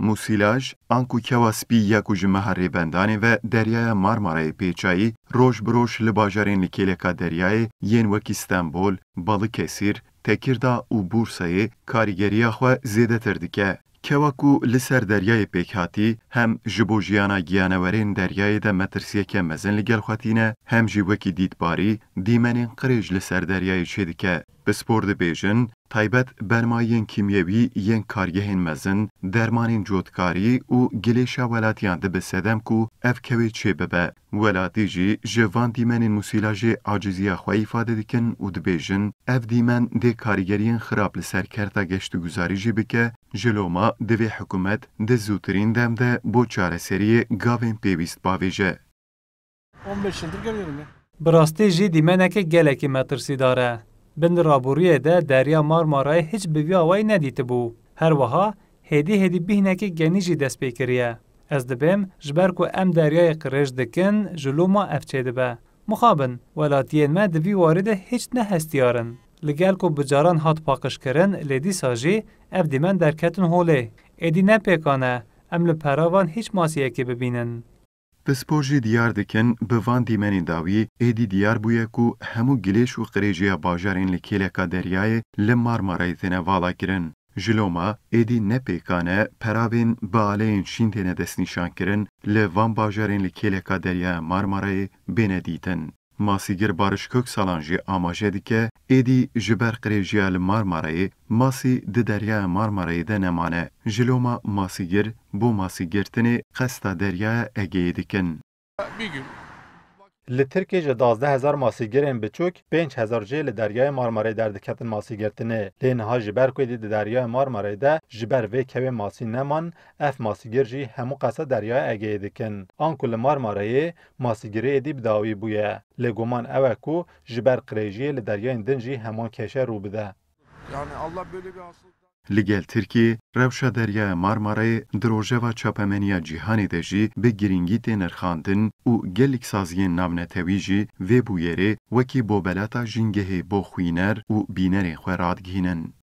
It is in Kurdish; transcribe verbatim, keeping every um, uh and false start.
Musîlaj, anku kewa spî ya ku ji meha rêbendanê ve Deryaya Marmarayê pê çayî, roj bi roj li bajarên li kêleka deryayê yên wekî Stenbol, Balıkesir, Tekirdağ û Bursayê karîgeriya xwe zêdetir dike. Kewa ku li ser deryayê pêk hatî, hem ji bo jiyana giyanewerên deryayê de metirsiyeke mezin li gel xwe tîne, hem jî wekî dîtbarî dîmenên qirêj li ser deryayê çêdike. Pispor dibêjin, taybet bermayiyên kîmyewî yên kargehên mezin, dermanên cotkarî û gilêşa welatiyan dibe sedem ku ev kewê çêbibe. Welatî jî ji van dîmenên musîlajê aciziya xwe îfade dikin û dibêjin, ev dîmen dê karîgeriyên xirab li ser kerta geştguzarî jî bike, ji loma divê hikûmet di zûtirîn dem de bo çareseriyê gavên pêwîst bavêje. on beş yıldır görüyorum ya. Bi rastî jî dîmeneke gelekî metirsîdar e. Bin di raboriyê de Derya Marmarayê hiç bi vî awayî nedîtibû. Her wiha hêdî hêdî bîhnekî genî jî dest pê kiriye. Ez dibêm, ji ber ku em deryayê qirêj dikin, ji loma ev çêdibe. Mixabin, welatiyên me di vî warî de hiç ne hestiyar in. Li gel ku bi caran hat paqijkirin, lê dîsa jî ev dîmen derketin holê. Êdî ne pêkan e, em li pera van hiç masiyekê bibînin. Pispor jî diyar dikin, bi van dîmenên dawî êdî diyar bûye ku hemû gilêş û qirêjiya bajarên li kêleka deryayê li Marmarayê têne valakirin. Ji loma êdî ne pêkan e peravên bi aleyên şîn têne destnîşankirin li van bajarên li kêleka Deryaya Marmarayê bêne dîtin. Masîgir Barış Köksalan jî amaje dike, êdî ji ber qirêjiya li Marmarayê masî di Deryaya Marmarayê de nemane. Ji loma masîgir bo masî girtinê qesta Deryaya Egeyê dikin. Bir gün Li Tirkiyê ji duwazdeh hezar masîgirên biçûk, pênc hezar jê li Deryaya Marmarayê derdiketin masî girtinê. Lê niha ji ber ku êdî di Deryaya Marmarayê de ji ber vê kewê masî neman, ev masîgir jî hemû qesta Deryaya Egeyê dikin. Anku li Marmarayê masîgirê êdî bi dawî bûye. Lê guman ew e ku ji ber qirêjiyê li deryayên din jî heman kêşe rû bide. Yani Allah böyle bir hastalıktan Li gel Tirkiyê, rewşa Deryaya Marmarayê di rojeva çapemeniya cîhanê de jî bi girîngî tê nirxandin û gelek saziyên navnetewî jî vê bûyerê wekî bobelata jîngehê bo xwîner û bînerên xwe radigihînin.